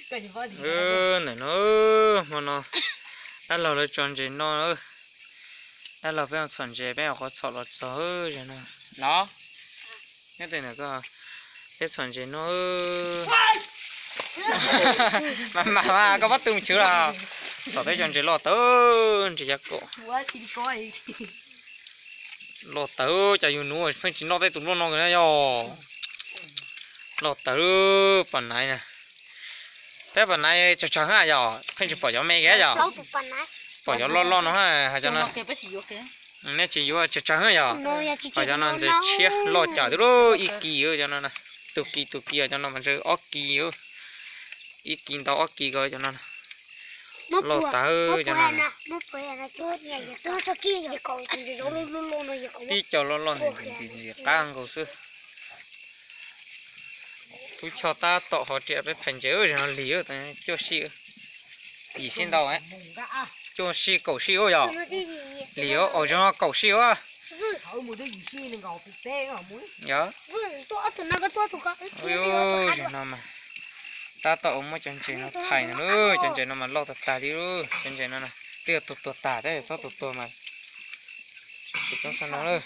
Ntawm no, hmo no dab laug lawv tso ntses noj. Dab laug peb txhom ntses, peb ua qhov txhom los txog zog no. Nyob tej ntawm ko, peb txhom ntses noj. Mas mas mas koj pob tw mus chwv los. Txhom tau cov ntses loj tawv, ntses yav kaum. Loj tawv, cas yus nuv pheej tsis noj tej tus loj no na yog. Loj tawv, pom naiv na. Peb pom naiv tsawg tsawg ha yog, pheej tsis pom cov me kiag yog. Pom cov loj loj no ha, hais cov no. Nej tsis yuav tsawg tsawg ha yog. Hais cov no ntses tshiab loj cas twb ib kis cov no. Tus kis tus kis cov no mas ntshe ob kis, ib kis ntau ob kis ko cov no. Loj tawv cov no. Tib co loj loj ntxim ntxim qab nkaus xwb. Tub Choj tab tom hov riam peb phais ntses, zaum no lig cuaj sij, yim sij ntau, cuaj sij kaum sij ua yog. Lig ua zaum no kaum sij ua. Yog. Zaum no mas tab tom ua muab cov ntses no phais no, cov ntses no mas loj tag tag li, cov ntses no twb yog tus tuag tag thiab, txhob tus tuag mas tsis coob tshaj no.